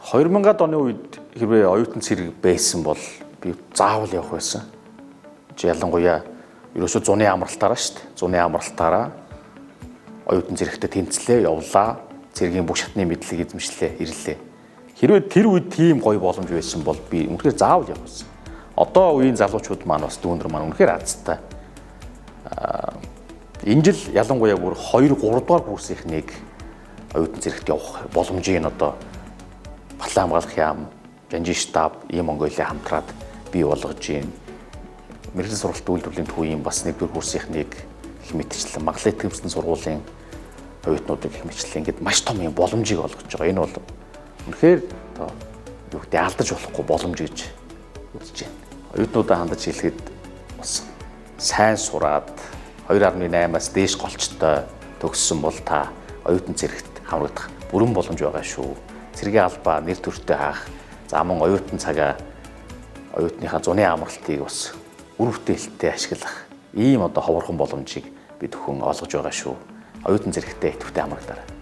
2000-ад оны үед хэрвээ оюутан цэрэг байсан бол би заавал явах байсан. Чи ялангуяа ерөөсөө зуны амралтаараа шүү дээ. Зуны амралтаараа оюутан цэрэгтээ тэнцлээ, явлаа. Цэргийн бүх шатны мэдлэг эзэмшлээ, ирлээ. Хэрвээ тэр үед тийм гоё боломж байсан бол би үнэхээр заавал явах байсан. Одоо үеийн залуучууд маань бас дүүнер маань үнэхээр азтай. Энэ жил ялангуяа бүр 2 3 дугаар курсынхныг оюутан цэрэгт явах боломжийг нь одоо Батлан хамгаалах яам, Жанжин штаб, ийм Монголын хамтраад бий болгож байна. Мэргэжлийн сургалт үйлдвэрлэлийн төвийн бас 1-р курсынхныг их мэтчлэн Монголын итгэмжтэн сургуулийн оюутнуудыг их мэтчлэн ингээд маш том юм боломжийг олгож байгаа. Энэ бол үнэхээр одоо юу гэдэг алдаж болохгүй боломж гэж үзэж байна. Оюутнуудаа хандаж хэлэхэд бас сайн сураад 2.8-аас дээш голчтой төгссөн бол та оюутан цэрэгт хамрагдах бүрэн боломж байгаа шүү. Цэргийн албаа нэр төртэй хаах, за мөн оюутан цагаа оюутныхаа зуны амралтыг бас үр бүтээлтэй ашиглах ийм одоо ховорхон боломжийг бид бүхэн олгож байгаа шүү. Оюутан цэрэгтээ идэвхтэй хамрагдаарай.